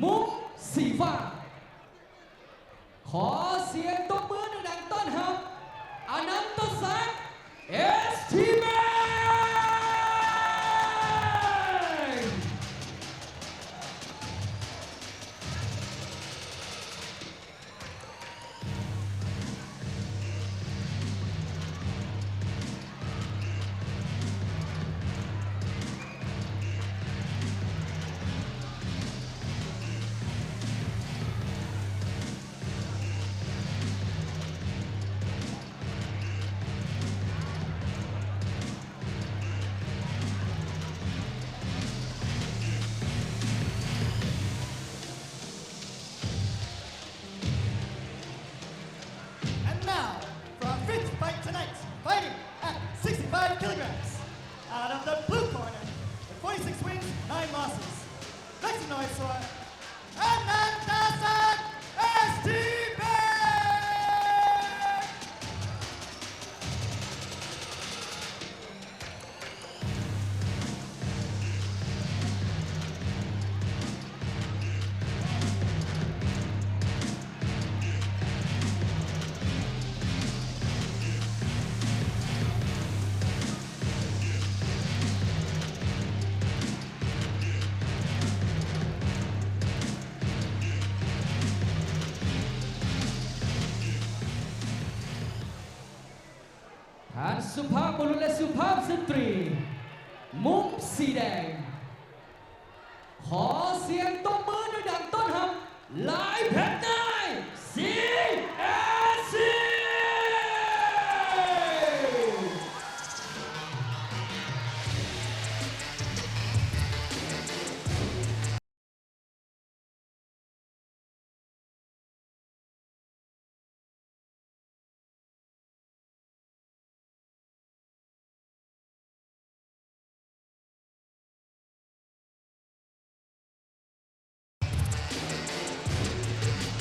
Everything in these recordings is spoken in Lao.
ມຸມສີຟ້າ ຂໍສຽງຕົບມືດັງໆ ຕ້ອນຮັບ ອະນັນຕະສັກ ເອສທີ ແບງ. And now, for our fifth fight tonight, fighting at sixty-five kilograms, out of the blue corner, with forty-six wins, nine losses, make some noise for Anantasak S T Bang! ທ່ານສຸພາບບຸລຸດ ແລະ ສຸພາບສະຕຣີ ມຸມສີແດງ ຂໍສຽງຕົບມືດັງໆ ຕ້ອນຮັບ ລາຍເພັດນາຍ ຊີ ເອສ ຊີ. ສ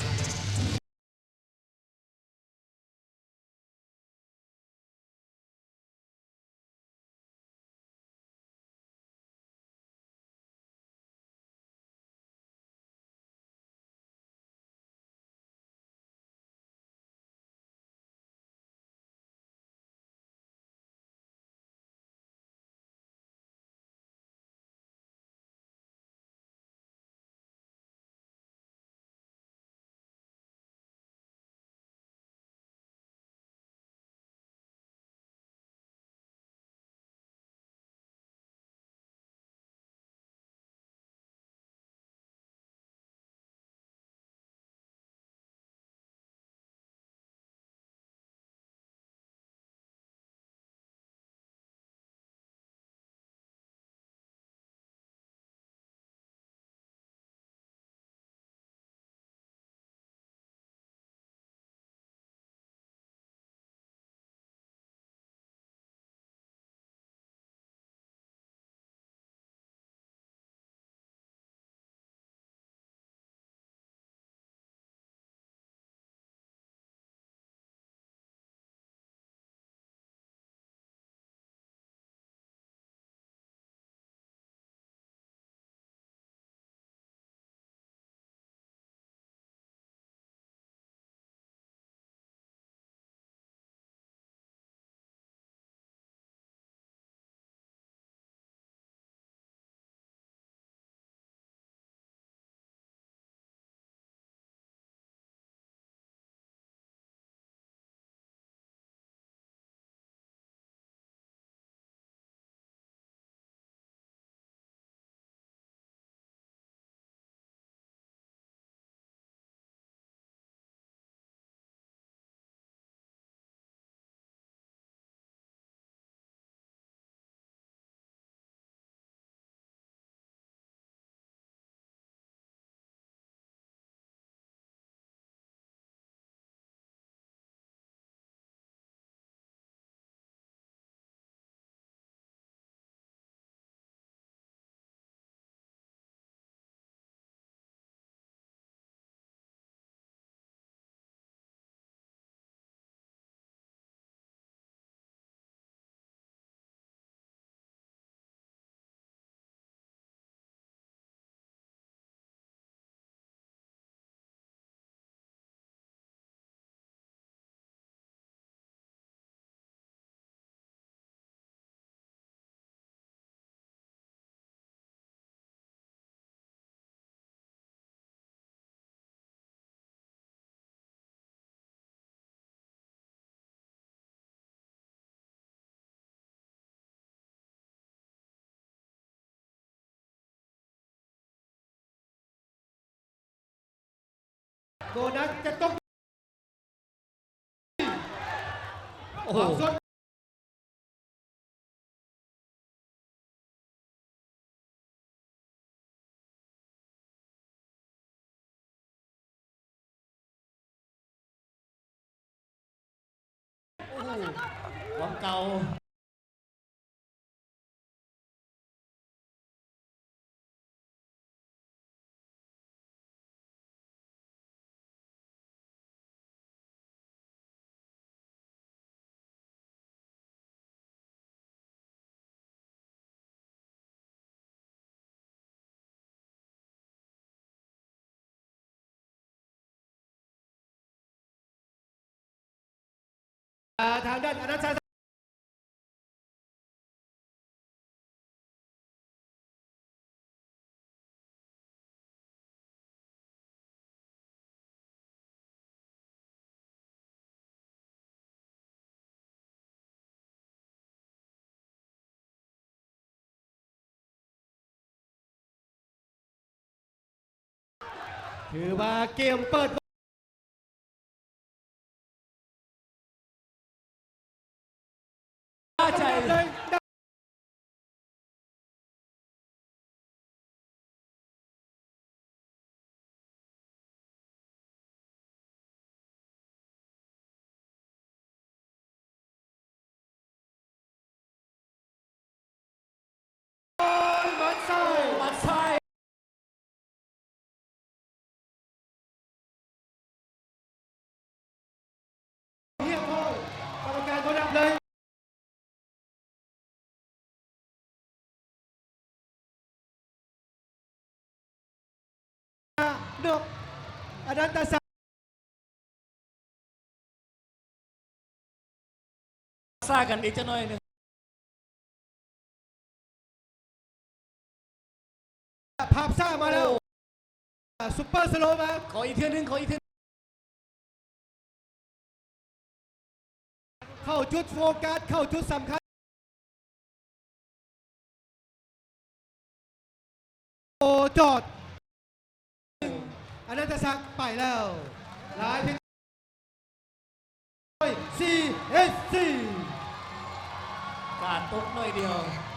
ໂບນັດຈະຕົກ ໂອ້ໂຫ ໂອ້ໂຫ ຂອງເກົ່າ ອ່າ ທາງດ້ານອະນັນຊາ ຖືວ່າເກມເປີດ ໃຈ ໂອ້ຍ ໝັດຊ້າຍ ໝັດຊ້າຍ ຮຽບຮ້ອຍ ກຳມະການບໍ່ນັບເລີຍ. ນົກ ອະນັນຕະສັກ ຊ້າກັນອີກຈັກໜ້ອຍໜຶ່ງ ພາບຊ້າມາແລ້ວ ຊຸບເປີສະໂລມາ ຂໍອີກເທື່ອໜຶ່ງ ຂໍອີກເທື່ອ ເຂົ້າຈຸດໂຟກັສ ເຂົ້າຈຸດສຳຄັນ ໂອ້ ຈອດ ອະນັນຕະສັກໄປແລ້ວ ຫຼາຍເພງ ຊີເອັສຊີ ກາດຕົກໜ້ອຍດຽວ.